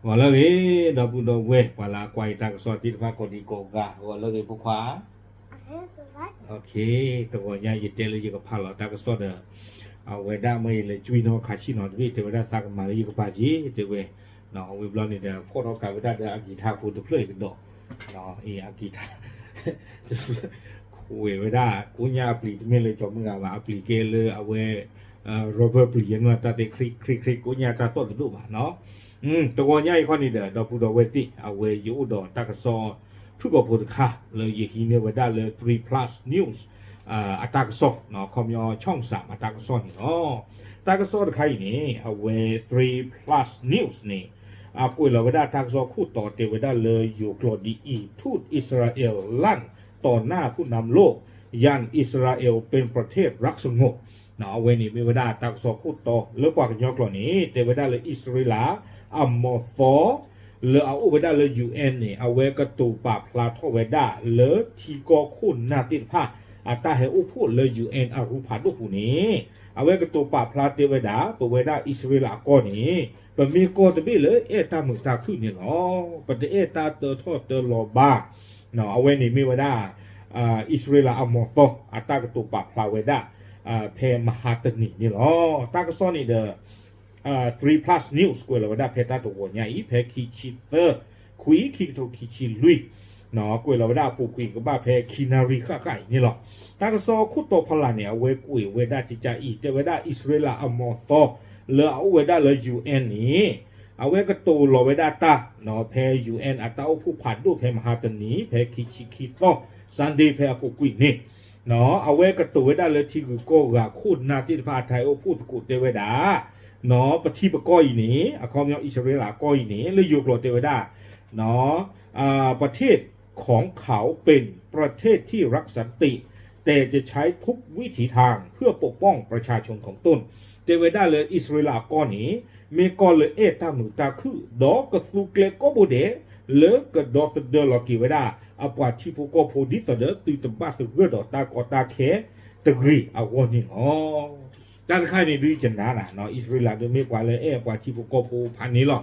ဂီၤလၢအဂ့ၤ ဒီပုၢ်ဒီဝဲၢ် ပှၤလၢအကွၢ်ယတၢ်ကစီၣ်သ့ၣ်တဖၣ်ကိးဒံကိးဂၤ ဂီၤလၢအဂ့ၤဖိခွါ, တဂီၤညါယတဲလၢယကဖးလီၤတၢ်ကစီၣ်ဒီး အဝဲဒၣ်မ့ၢ်ယလဲၤကွံနီၣ်ခးဆံၣ်နီၤတဘ့ၣ် တဲဝဲဒၣ်သးကမၤလၢယကပၤက့ၤ တဲဝဲ, ဝံၤဘျီန့ၣ်ဒီး ဖီၣ်ထီၣ်ကးဝဲဒၣ်ဒီးအကံၤထါဖိတဖျၢၣ်အံၤကဒီး, အကံၤထါ တဖျၢၣ် ခွဲးဝဲဒၣ် ကိးညါအပျံၤတမ့ၢ်လၢကၠီၤမုၢ်ဂၤဘၣ် အပျံၤကဲလၢအဝဲ rubber ပျံၤယဲၢ်န့ၣ် တၢ်သ့ၣ်ခရံခရံခရံ ကိးညါတၢ်သီၣ်တဒိၣ်ဘၣ်နီၤ, တဂီၤညါအံၤခီန့ၣ်ဒီး ဒီပုၢ်ဒီဝဲၢ်သ့ၣ် အဝဲယအိၣ်ဒီးတၢ်ကစီၣ် ဖုၣ်ကိာ်ဖိတခါ လၢယဟံးန့ၢ်ဝဲဒၣ်လၢ three plus news အတၢ်ကစီၣ် ခီပညီ ช่องสาม အတၢ်ကစီၣ်န့ၣ်လီၤ. တၢ်ကစီၣ်တခါအံၤန့ၣ် အဝဲ three plus news န့ၣ် အကွဲးလီၤဝဲဒၣ်တၢ်ကစီၣ်ခိၣ်တီတဲဝဲဒၣ်လၢယိၤကျိာ်ဒ်အံၤ ทูตอิสราเอลลั่นต่อหน้าผู้นำโลก เยือนอิสราเอลเป็นประเทศรักสงบ အဝဲန့ၣ်မ့ၢ်ဝဲဒၣ်တၢ်ကစီၣ်ခိၣ်တီ လၢပှၤကညီကျိာ်န့ၣ် တဲဝဲဒၣ်လၢ အံၣ်စရ့လးအမီၤသီ လၢအအိၣ်ဝဲဒၣ်လၢ UN န့ၣ် အဝဲကတိၤပာ်ဖျါထီၣ်ဝဲဒၣ်လၢထံကီၢ်ခိၣ်နၢ်သ့ၣ်တဖၣ် အတၢ်ဟဲအိၣ်ဖှိၣ်လၢ UN အရူၢ်ဖးဒိၣ်ပူၤန့ၣ် အဝဲကတိၤပာ်ဖျါတဲဝဲဒၣ် ပဝဲဒၣ်အံၣ်စရ့လးအကီၢ်န့ၣ် ပမ့ၢ်ကီၢ်တဘ့ၣ်လၢအဲၣ်တၢ်မုာ်တၢ်ခုၣ်န့ၣ်လီၤ. ပတအဲၣ်တၢ်တၢထီၣ်တၢလီၤဘၣ် အဝဲန့ၣ်မ့ၢ်ဝဲဒၣ် အံၣ်စရ့လးအမီၤသီ အတၢ်ကတိၤပာ်ဖျါဝဲဒၣ် ဖဲမဟါတနံၤန့ၣ်လီၤ. တၢ်ကစီၣ်န့ၣ်ဒီး three plus news ကွဲးလီၤဝဲဒၣ်ဖဲတၢ်တဂီၤညါအံၤ ဖဲခံဆံသၢ ခွံ ခံကထိခံဆံလွံၢ် ကွဲးလီၤဝဲဒၣ်အပူၤကွံာ်ကဘၣ်ဖဲခံနၣ်ရံၣ်ဃၣ်ဃၣ်အံၤန့ၣ်လီၤ. တၢ်ကစီၣ်ခိၣ်တီဖီလာ်န့ၣ် အဝဲကွဲးဝဲဒၣ်ကကးအံၤ တဲဝဲဒၣ်အံၣ်စရ့လးအမီၤသီ လၢအအိၣ်ဝဲဒၣ်လၢ UN န့ၣ် အဝဲကတိၤလီၤဝဲဒၣ်တၢ် ဖဲ UN အတၢ်အိၣ်ဖှိၣ်ဖးဒိၣ်ဖဲမဟါတနံၤ ဖဲခံဆံခံသီ Sunday ဖဲအပူၤကွံာ်န့ၣ် အဝဲကတိၤဝဲဒၣ်လၢထံဂုၤကီၢ်ဂၤခိၣ်နၢ်သ့ၣ်တဖၣ်အတၢ်ဟဲအိၣ်ဖှိၣ်သကိးတဲဝဲဒၣ် ပထံပကီၢ်အံၤန့ၣ် အခီပညီအံၣ်စရ့လးအကီၢ်အံၤန့ၣ် လၢယိၤကျိာ်တဲဝဲဒၣ် ประเทศของเขาเป็นประเทศที่รักสันติ แต่จะใช้ทุกวิถีทางเพื่อปกป้องประชาชนของตน တဲဝဲဒၣ်လၢအံၣ်စရ့လးအကီၢ်န့ၣ် မ့ၢ်ကီၢ်လၢအဲၣ်တၢ်မုာ်တၢ်ခုၣ် ဒီးကသူကျဲကိးဘိဒဲး လၢကဒီသဒၢလီၤက့ၤဝဲဒၣ် အပှၤထံဖိကီၢ်ဖိဒ်သိးဒီးသုတဘၣ်သဂၢၢ်ဒီးတၢ်ကီတၢ်ခဲတဂ့ၤအဂီၢ်န့ၣ်လီၤ. တၢ်တခါန့ၣ်ဒုးယနာ်နၤ အံၣ်စရ့လးဒုးမ့ၢ်ပှၤလၢအဲၣ်အပှၤထံဖိကီၢ်ဖိဖးန့ၣ်လီၤ.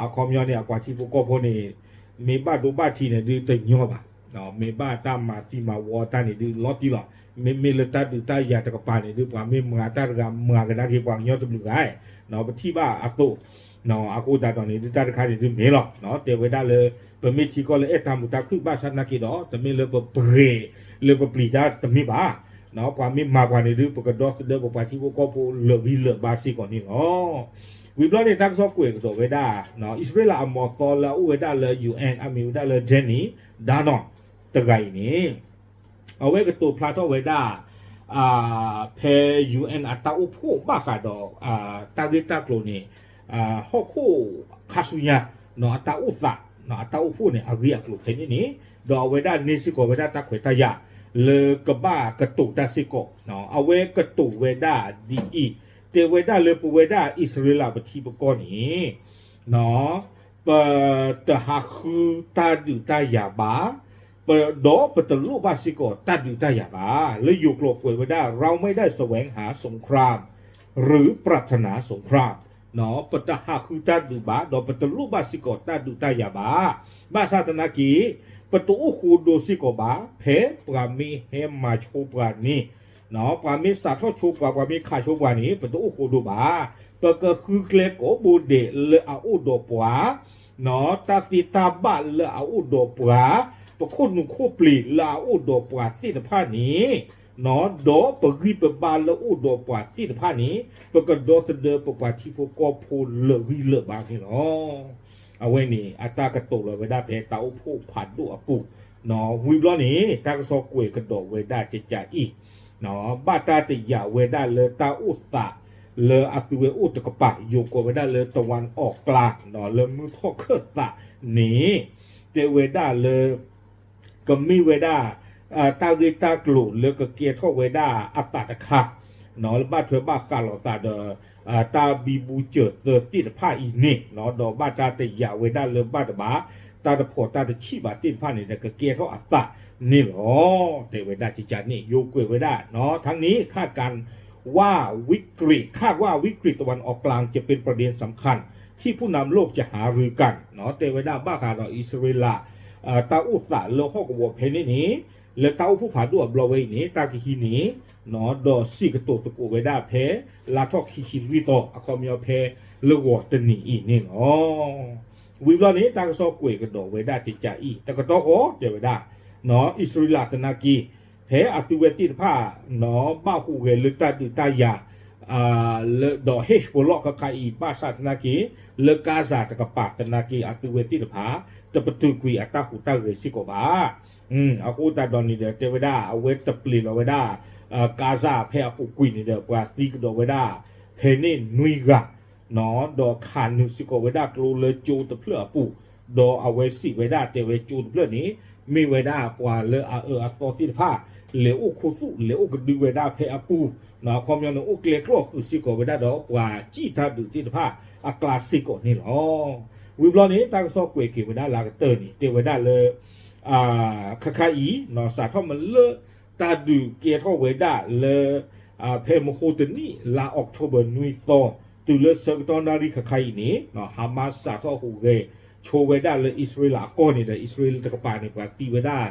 အခီပညီန့ၣ် အပှၤထံဖိကီၢ်ဖိန့ၣ် မ့ၢ်ဘၣ်ဒိဘၣ်ထံးန့ၣ်ဒုးတညီဘၣ် မ့ၢ်ဘၣ်တၢ်မၤသံမၤဝီတၢ်န့ၣ်ဒုးလီၤတံၢ်လီၤ. မ့မ့ၢ်လၢတၢ်ဒုးတၢ်ယၤတကပၤန့ၣ်ဒုး ပှၤမ့ၢ်မၤတၢ်တဂၤမၤကဒါက့ၤပှၤကညီတဘျုးဂၤ ပထံၣ်ဘၣ်အသိး အဃိသတးဒီးန့ၣ်ဒုး တၢ်တခါန့ၣ်ဒုးမ့ၢ်လီၤ. တဲဝဲဒၣ်လၢ ပမ့ၢ်ထံကီၢ်လၢအဲၣ်တၢ်မုာ်တၢ်ခုၣ်ဘၣ်ဆၣ်သနာ်က့ဒီး တမ့ၢ်လၢပပှဲၤလၢပပျံၤတၢ်တမ့ၢ်ဘၣ်. ပှၤမ့ၢ်မၤပှၤန့ၣ်ဒုး ပကဒီသဒၢပပှၤထံဖိကီၢ်ဖိလၢာ်ဂံၢ်လၢာ်ဘါစ့ၢ်ကီးန့ၣ်လီၤ. ဝံၤဘျီန့ၣ် တၢ်ကစီၣ်ကွဲးကဒီးဝဲဒၣ် အံၣ်စရ့လးအမီၤသီလၢအအိၣ်ဝဲဒၣ်လၢ UN အမံၤဝဲဒၣ်လၢ Danny Danon တဂၤအံၤန့ၣ် အဝဲကတိၤဖျါထီၣ်ဝဲဒၣ် ဖဲ UN အတၢ်အိၣ်ဖှိၣ်ဘၣ်ဃးဒီး တၢ်ဂ့ၢ်တၢ်ကျိၤန့ၣ် ဟီၣ်ခိၣ်ခါဆူညါ အတၢ်အိၣ်သး အတၢ်အိၣ်ဖှိၣ်န့ၣ် အဂ့ၢ်အကျိၤဖဲန့ၣ်န့ၣ် ဒီးအဝဲဒၣ်န့ၢ်စ့ၢ်ကီးဝဲဒၣ်တၢ်ခွဲးတၢ်ယာ် လၢကဘၣ်ကတိၤတၢ်စ့ၢ်ကီး အဝဲကတိၤဝဲဒၣ်ဒ်အံၤ တဲဝဲဒၣ်လၢပဝဲဒၣ်အံၣ်စရ့လးပထံပကီၢ်န့ၣ် ပတဟးဃုတၢ်ဒုးတၢ်ယၤဘၣ်, ဒီးပတလိၣ်ဘၣ်စ့ၢ်ကီးတၢ်ဒုးတၢ်ယၤဘၣ်. လၢယိၤကျိာ်ကွဲးဝဲဒၣ် เราไม่ได้แสวงหาสงคราม หรือปรารถนาสงคราม ပတဟးဃုတၢ်ဒုးဘၣ် ဒီးပတလိၣ်ဘၣ်စ့ၢ်ကီးတၢ်ဒုးတၢ်ယၤဘၣ်. ဘၣ်ဆၣ်သနာ်က့ ပတအိၣ်ဃိဒိစ့ၢ်ကီးဘၣ် ဖဲပှၤမ့ၢ်ဟဲမၤဆိပှၤန့ၣ် ပှၤမ့ၢ်စးထီၣ်ဆိပှၤ ပှၤမ့ၢ်ခးဆိပှၤန့ၣ် ပတအိၣ်ဃိဒိဘၣ်. ပကဃုကျဲကိးဘိဒဲးလၢအအိၣ်ဒီးပှၤ တၢ်သ့တၢ်ဘၣ်လၢအအိၣ်ဒီးပှၤ, ပခိၣ်နူာ်ခိၣ်ပျ့ၤလၢအအိၣ်ဒီးပှၤသ့ၣ်တဖၣ်န့ၣ်, ဒီးပဂံၢ်ပဘါလၢအအိၣ်ဒီးပှၤသ့ၣ်တဖၣ်န့ၣ်, ပကဒီသဒၢပပှၤထံဖိကီၢ်ဖိလၢာ်ဂံၢ်လၢာ်ဘါန့ၣ်လီၤ. အဝဲန့ၣ် အတၢ်ကတိၤလီၤဝဲဒၣ်ဖဲတၢ်အိၣ်ဖှိၣ်ဖးဒိၣ်အပူၤ, ဝံၤဘျီန့ၣ် တၢ်ကစီၣ်ကွဲးကဒီးဝဲဒၣ်ကကးအံၤ ဘၣ်တၢ်တယာ်ဝဲဒၣ်လၢတၢ်အိၣ်သးလၢအသုဝဲအိၣ်တကပၤ ယိၤကိးဝဲဒၣ်လၢ တဝၣ်အီၣ်ကျါ လၢမုၢ်ထီၣ်ခၢၣ်သးန့ၣ် တဲဝဲဒၣ်လၢ ကမ့ၢ်ဝဲဒၣ် တၢ်ဂ့ၢ်တၢ်ကျိၤလၢကကဲထီၣ်ဝဲဒၣ်အသးတခါ လၢဘၣ်ထွဲဘၣ်ဃးလိာ်သးဒီး တၢ်ဘံဘူစၢၤသၢသ့ၣ်တဖၣ်အံၤန့ၣ် ဒီးဘၣ်တၢ်တယာ်ဝဲဒၣ်လၢဘၣ်တဘၣ် တၢ်တဖှီၣ်တၢ်တဆံၣ်ဘၣ်သ့ၣ်တဖၣ်န့ၣ်ဒီး ကကဲထီၣ်အသးန့ၣ်လီၤ. တဲဝဲဒၣ်ကကးန့ၣ် ယိၤကွဲးဝဲဒၣ် ทั้งนี้คาดการณ์ว่าวิกฤต คาดว่าวิกฤตตะวันออกกลางจะเป็นประเด็นสำคัญ ที่ผู้นำโลกจะหารือกัน တဲဝဲဒၣ်ဘၣ်ဃးဒီးအံၣ်စရ့လး တၢ်အိၣ်သးလၢဟီၣ်ကဝီၤဖဲန့ၣ်န့ၣ် လၢတၢ်အိၣ်ဖှိၣ်ဖးဒိၣ်အဘျီဝဲအံၤန့ၣ် တၢ်ကဟံးန့ၢ် ဒီးစံၣ်ကတိၤသကိးဝဲဒၣ်ဖဲ လါထီၣ်ခံဆံလွံၢ်သီ အခီပညီဖဲလၢဂီၤတနံၤအံၤန့ၣ်လီၤ. ဝံၤဘျီန့ၣ် တၢ်ကစီၣ်ကွဲးကဒီးဝဲဒၣ်ကကးအံၤ တကတီၢ်ဃီတဲဝဲဒၣ် အံၣ်စရ့လးသနာ်က့ ဖဲအသုဝဲသ့ၣ်တဖၣ် ဘၣ်ဟူးဂဲၤလၢတၢ်ဒုးတၢ်ယၤ ဒီး Hezbollah ခါခါအံၤ ဘၣ်ဆၣ်သနာ်က့ လၢ Gaza တကပၤသနာ်က့ အသုဝဲသ့ၣ်တဖၣ် တပတုာ်ကွံာ်အတၢ်ဟူးတၢ်ဂဲၤစ့ၢ်ကီးဘၣ်. အဃိသတးဒီးန့ၣ်ဒီး တဲဝဲဒၣ် အဝဲတပျ့ၤလီၤဝဲဒၣ် Gaza ဖဲအပူၤကွံာ်န့ၣ်ဒီး ပှၤသံကဒီးဝဲဒၣ် ဖဲန့ၣ်နွံဂၤ ဒီးခးနုာ်စ့ၢ်ကီးဝဲဒၣ်ကျိလၢကၠိတဖျၢၣ်အပူၤ, ဒီးအဝဲစံးဝဲဒၣ်တဲဝဲကၠိတဖျၢၣ်န့ၣ် မ့ၢ်ဝဲဒၣ်ပှၤလၢအအၢအသီသ့ၣ်တဖၣ် လဲၤအိၣ်ခူသူၣ် လဲၤအိၣ်ကဒုဝဲဒၣ်ဖဲအပူၤ, အခီပညီန့ၣ် အိၣ်ကျဲကျီၢ်ဃုာ်စ့ၢ်ကီးဝဲဒၣ်ဒီး ပှၤစံၣ်တၢ်ဒုးသ့ၣ်တဖၣ်အကျါစ့ၢ်ကီးန့ၣ်လီၤ. ဝံၤဘျီန့ၣ် တၢ်ကစီၣ်ကွဲးက့ၤဝဲဒၣ်လၢအကတၢၢ်န့ၣ် တဲဝဲဒၣ်လၢ ခါခါအံၤ စးထီၣ်မ့ၢ်လၢ တၢ်ဒုးကဲထီၣ်ဝဲဒၣ်လၢ ဖဲမဟိတနံၣ် လါ October နွံသီ တုၤလၢဆၢကတီၢ်နၣ်ရံၣ်ခါခါအံၤန့ၣ် Hamas စးထီၣ်ဟူးဂဲၤဆိဝဲဒၣ်လၢအံၣ်စရ့လးအကီၢ်န့ၣ်ဒီး အံၣ်စရ့လးတကပၤန့ၣ် ပှၤသံဝဲဒၣ်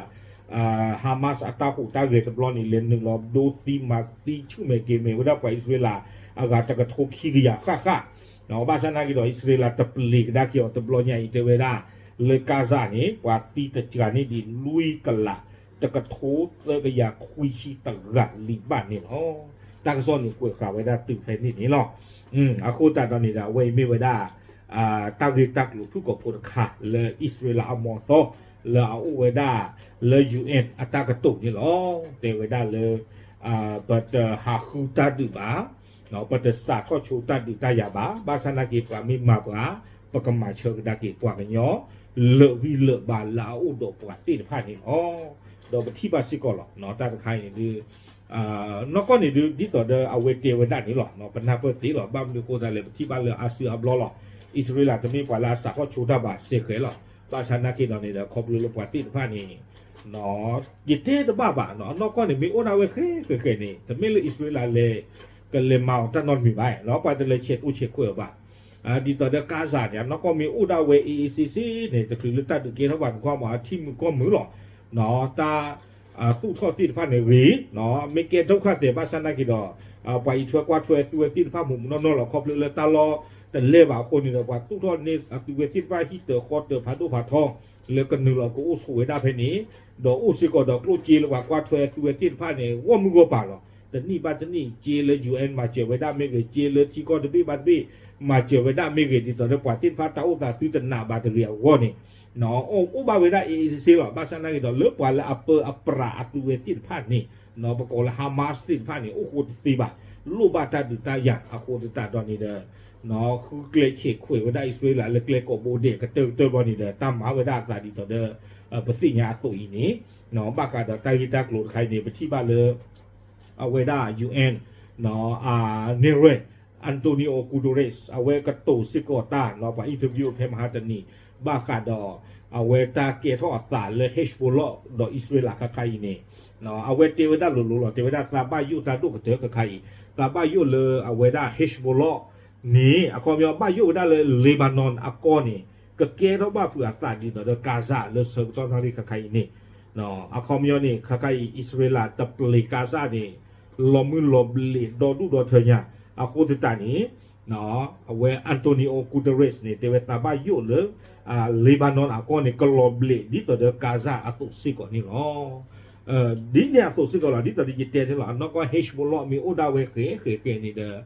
Hamas အတၢ်ဟူးတၢ်ဂဲၤတဘျီန့ၣ် လဲၤနုာ်လီၤဒိသံမၤသံဆူၣ်မဲာ်က့ၤမဲာ်ဝဲဒၣ်ပှၤအံၣ်စရ့လး အဂၤတကထိခံကယၤဃၣ်ဃၣ် ဘၣ်ဆၣ်နာ်က့ဒီး အံၣ်စရ့လးတပျ့ၤကဒါက့ၤအီၤတဘျီညါအံၤ တဲဝဲဒၣ် လၢ Gaza န့ၣ် ပှၤသံတစှၤန့ၢ်ဒံးလွံၢ်ကလး တကထိသၢကယၤခွံဆံတဂၤလံၤဘၣ်န့ၣ်လီၤ. တၢ်ကစီၣ်န့ၣ်ကွဲးဃာ်ဝဲဒၣ်တုၤဖဲန့ၣ်န့ၣ်လီၤ. အဃိသတးဒီးန့ၣ်ဒီး အဝဲအံၤမ့ၢ်ဝဲဒၣ် တၢ်ဂ့ၢ်တၢ်ကျိၤဖုၣ်ကိာ်ဖိတခါလၢအံၣ်စရ့လးအမီၤအသီ လၢအအိၣ်ဝဲဒၣ်လၢ UN အတၢ်ကတိၤန့ၣ်လီၤ. တဲဝဲဒၣ်လၢ ပတဟးဃုတၢ်ဒုးဘၣ် ပတစးထီၣ်ဆိတၢ်ဒုးတၢ်ယၤဘၣ်. ဘၣ်ဆၣ်နာ်က့ပှၤမ့ၢ်မၤပှၤ ပကမၤဆၢကဒါက့ၤပှၤကညီ လၢာ်ဂံၢ်လၢာ်ဘါလၢအအိၣ်ဒီးပှၤသ့ၣ်တဖၣ်န့ၣ်လီၤ. ဒီးပထံၣ်ဘၣ်စ့ၢ်ကီးလီၤ. တၢ်တခါအံၤန့ၣ်ဒုး နီၢ်ကီၢ်န့ၣ်ဒုး ဒ်သိးဒီးအဝဲတဲဝဲဒၣ်န့ၣ်လီၤ. ပနၢ်ပၢၢ်သ့လီၤ. ဘၣ်မနုၤအဃိသတးလဲၣ် ပထံၣ်ဘၣ်လၢအါစုအါဘျီလီၤ. အံၣ်စရ့လးတမ့ၢ်ပှၤလၢအစးထီၣ်ဆိတၢ်ဘၣ်စဲဃဲးလီၤ. ဘၣ်ဆၣ်နာ်က့ဒီးန့ၣ်ဒီး ခီဖျိလၢပှၤသ့ၣ်တဖၣ်န့ၣ် ယတဲတဘၣ်ဘၣ် အနီၢ်ကီၢ်န့ၣ် မ့ၢ်အိၣ်ဒၣ်ဝဲဃဲဃဲဃဲန့ၣ် တမ့ၢ်လၢအံၣ်စရ့လးလဲၤ ကလဲၤမၤအီၤတၢ်နီတမံၤဘၣ်. ပှၤတလဲၤဆဲးတိၢ်ဆဲးခွဲးအီၤဘၣ်. ဒ်သိးဒီး Gaza န့ၣ် အနီၢ်ကီၢ်မ့ၢ်အိၣ်ဒၣ်ဝဲ အေးအေးဆေးဆေး န့ၣ် တချုးလၢတၢ်ဒုးကဲထီၣ်ဘၣ်န့ၣ် ကွၢ်မး အထံမုၢ်ကီၢ်မုၢ်လီၤ. တၢ် သူၣ်ထီၣ်သ့ၣ်တဖၣ်န့ၣ်ဂ့ၤ မ့ၢ်ကဲဒုက္ခသည် ဘၣ်ဆၣ်နာ်က့ဒီး ပှၤအံးထွဲကွၢ်ထွဲသုဝဲသ့ၣ်တဖၣ်မုၢ်မုၢ်နီၢ်နီၢ်လီၤ. ခီဖျိလၢတၢ်လီၢ်တလဲၤဘၣ်အဃိန့ၣ်ဒီး ပှၤသူၣ်ထီၣ်န့ၢ်အသုဝဲသ့ၣ်တဖၣ်ဟံၣ်တၢၤဃီတၢၤဖးဒိၣ်ဖးထီ လၢကနုာ်လီၤကအိၣ်ဆိးဝဲဒၣ်ဖဲန့ၣ် ဒီးအိၣ်စ့ၢ်ကီးဒီးကျိၣ်စ့လၢပှၤကွၢ်ထွဲသုဝဲသ့ၣ်တဖၣ်န့ၣ် ဂီၢ်မုၢ်ဂီၢ်ပၤလီၤ. တနံၣ်ဘၣ်တနံၣ် စ့လၢ UN မၤစၢၤဝဲဒၣ်မ့ၢ်ဂ့ၤ, စ့လၢထံကီၢ်တဘ့ၣ်ဘၣ်တဘ့ၣ် မၤစၢၤဝဲဒၣ်မ့ၢ်ဂ့ၤ ဒ်သိးလၢပှၤသ့ၣ်တဖၣ်တၢ်အိၣ်သးသုတနာ်ဘၣ်တဂ့ၤအဂီၢ်န့ၣ် အိၣ်ဘၣ်ဝဲဒၣ် အေးအေးဆေးဆေး လီၤ. ဘၣ်ဆၣ်နာ်က့ဒီး လၢပှၤလၢအပၢအပြးအသုဝဲသ့ၣ်တဖၣ်န့ၣ် ပကိးလၢ Hamas သ့ၣ်တဖၣ်န့ၣ် အိၣ်ဃိတသ့ဘၣ်, လိၣ်ဘၣ်တၢ်ဒုးတၢ်ယၤအဃိသတးဒီးန့ၣ်ဒီး ဃုကျဲးဆဲးခွဲးဝဲဒၣ်အံၣ်စရ့လးလၢကျဲကိးဘိဒဲးကတၢၢ်ကတၢၢ်ဘျီန့ၣ်ဒီး တၢ်မၤဝဲဒၣ်အသးဒ်သိးဒီး ပသ့ၣ်ညါအသိးအံၤန့ၣ် ဘၣ်ဃးဒီးတၢ်ဂ့ၢ်တၢ်ကျိၤတခါအံၤန့ၣ် ပထံၣ်ဘၣ်လၢ အဝဲဒၣ် UN န့ၢ်ရဲၣ် Antonio Guterres အဝဲကတိၤစ့ၢ်ကီးတၢ် ပှၤ interview ဖဲမဟါတနံၤ ဘၣ်ဃးဒီး အဝဲတၢ်ကဲထီၣ်အသးလၢ Hezbollah ဒီးအံၣ်စရ့လးခါခါအံၤန့ၣ် အဝဲတဲဝဲဒၣ်လိၤလိၤလီၤ. တဲဝဲဒၣ်သးဘၣ်ယိၣ်တၢ်ဒိၣ်ကတၢၢ်ခါခါအံၤ သးဘၣ်ယိၣ်လၢအဝဲဒၣ် Hezbollah န့ၣ် အခီပညီဘၣ်ယိၣ်ဝဲဒၣ်လၢ Lebanon အကီၢ်န့ၣ် ကကဲထီၣ်ဘၣ်ဖုးအသးဒ်သိးဒီး Gaza လၢဆၢကတီၢ်နၣ်ရံၣ်ခါခါအံၤန့ၣ် အခီပညီန့ၣ် ခါခါအံၤ အံၣ်စရ့လးတပျ့ၤ Gaza န့ၣ် လီၤမုၢ်လီၤဘျဲးဒီဒူၣ်ဒီထၢညါ အဃိသတးန့ၣ် အဝဲ Antonio Guterres န့ၣ် တဲဝဲသးဘၣ်ယိၣ်လၢ Lebanon အကီၢ်န့ၣ် ကလီၤဘျဲးဒ်သိးဒီး Gaza အသိးစ့ၢ်ကီးန့ၣ်လီၤ. ဒ်န့ၣ်အသိးစ့ၢ်ကီးလီၤ. ဒ်သိးဒီးယတဲန့ၣ်လီၤ. အနီၢ်ကီၢ် Hezbollah မ့ၢ်အိၣ်ဒၣ်ဝဲဃဲးဃဲးဃဲးန့ၣ်ဒီး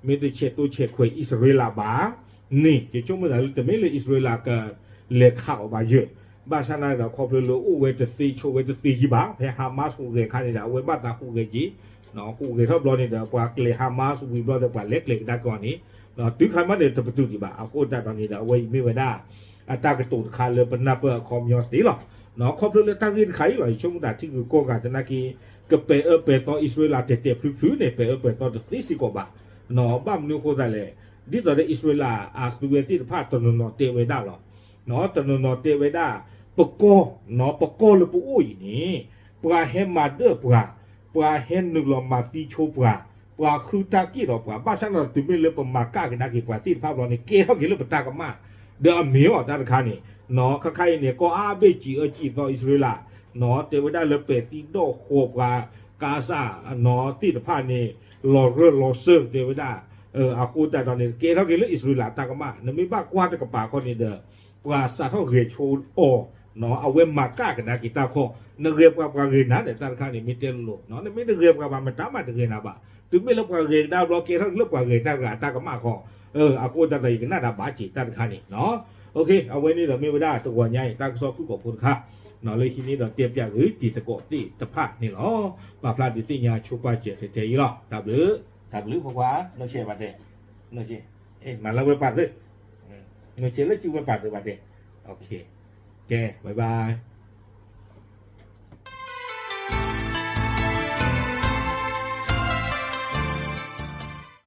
မ့ၢ်တဆဲးတိၢ်ဆဲးခွဲးအံၣ်စရ့လးဘၣ်န့ၣ် ယဆိကမိၣ်သးလၢတမ့ၢ်လၢအံၣ်စရ့လးကလဲၤခးအီၤဘၣ်ယဲၢ် ဘၣ်ဆၣ်နာ်က့ဒီး ခီဖျိလၢအိၣ်ဝဲတသ့ဆိးဝဲတသ့ယံၤဘၣ် ဖဲ Hamas ဟူးဂဲၤခါန့ၣ်ဒီး အဝဲဘၣ်သးဟူးဂဲၤက့ၤ ဟူးဂဲၤထီၣ်ဘျီန့ၣ်ဒီး ပှၤကျဲၤ Hamas ဝံၤဘျီဒီး ပှၤလဲၤကျဲၤကဒါက့ၤအီၤန့ၣ် တုၤခါမးန့ၣ် တပတုာ်ဒံးဘၣ်. အဃိသတးဒီးန့ၣ်ဒီး အဝဲအံၤမ့ၢ်ဝဲဒၣ် အတၢ်ကတိၤတခါလၢပနၢ်ပၢၢ်အခီပညီသ့လီၤ. ခီဖျိလၢတၢ်ဂ့ၢ်တခါအံၤလီၤ ယဆိကမိၣ်သးထံဂုၤကီၢ်ဂၤသနာ်က့ ကပဲာ်အၢပဲာ်သီအံၣ်စရ့လးတဲာ်တဲာ်ဖျုးဖျုးန့ၣ် ပဲာ်အၢပဲာ်သီတသ့စ့ၢ်ကီးဘၣ်. ဘၣ်မနုၤအဃိသတးလဲၣ် ဒ်သိးဒီးအံၣ်စရ့လးအသုဝဲသ့ၣ်တဖၣ်တနီၤနီၤတဲဝဲဒၣ်လီၤ. တနီၤနီၤတဲဝဲဒၣ် ပကီၢ် ပကီၢ်လၢပအိၣ်အံၤန့ၣ် ပှၤဟဲမၤဒၢၣ်ပှၤ, ပှၤဟဲနုာ်လီၤမၤသံဆိပှၤ, ပှၤဃုတၢ်က့ၣ်ဒီးပှၤ ဘၣ်ဆၣ်ဒီးတုၤမ့ၢ်လၢပမၤကၣ်ကဒါက့ၤပှၤသ့ၣ်တဖၣ်ဘျီန့ၣ် ကဲထီၣ်က့ၤလၢပတၢ်ကမၣ် ဒီးအမ့ၢ်အီၤတၢ်တခါန့ၣ် ခါခါအံၤန့ၣ် ကီၢ်အါဘ့ၣ်စံးအၢစံးသီ အံၣ်စရ့လး တဲဝဲဒၣ်လၢပဲာ်သံဒီၣ်ဃီၤပှၤကးစၢ် သ့ၣ်တဖၣ်န့ၣ် လီၤရၢၢ်လီၤစၢၢ်တဲဝဲဒၣ် အဃိသတးဒီးန့ၣ် ကဲထီၣ်က့ၤလၢအံၣ်စရ့လးတၢ်ကမၣ် နမ့ၢ်ဘၣ်ကွၢ်တကပၤခီန့ၣ်ဒီး ပှၤစးထီၣ်ဂဲၤဆိအီၤ အဝဲမၤကၣ်ကဒါက့ၤတၢ်ခီ နဂဲၤပှၤပှၤဂဲၤနၤဒီးတၢ်တခါန့ၣ် မ့ၢ်တဲလိၤလိၤ နမ့ၢ်တဂဲၤပှၤဘၣ် မတၤမးတဂဲၤနၤဘၣ် တုၤမ့ၢ်လၢပှၤဂဲၤကဒါဘျီ ကဲထီၣ်က့ၤလၢပှၤဂဲၤတၢ်ဂၤအတၢ်ကမၣ်ခီ အဃိသတးဒီးယကနၣ်ဒၣ်ဘၣ်စ့ၢ်တၢ်တခါန့ၣ် အဝဲန့ၣ်ဒီးမ့ၢ်ဝဲဒၣ်တဂီၤညါအံၤ တၢ်ကစီၣ်ဖုၣ်ကိာ်ဖိတခါ လၢဟံးန့ၢ်ဒီးတဲပၠးဂ့ၤတံၤသကိးသ့ၣ်တဖၣ်န့ၣ်လီၤ. ပာ်ဖျါဒုးသ့ၣ်ညါဆိပာ်စၢၤထဲထဲအံၤလီၤ. တၢ်ဘျုး တၢ်ဘျုးဖိခွါ နီၢ်ဆဲးဘၣ်တဲ နီၢ်ဆဲး မၤလၢဝဲပာ်သ့ နီၢ်ဆဲးလၢစုဝဲပာ်သ့ဘၣ်တဲ ကဲ bye bye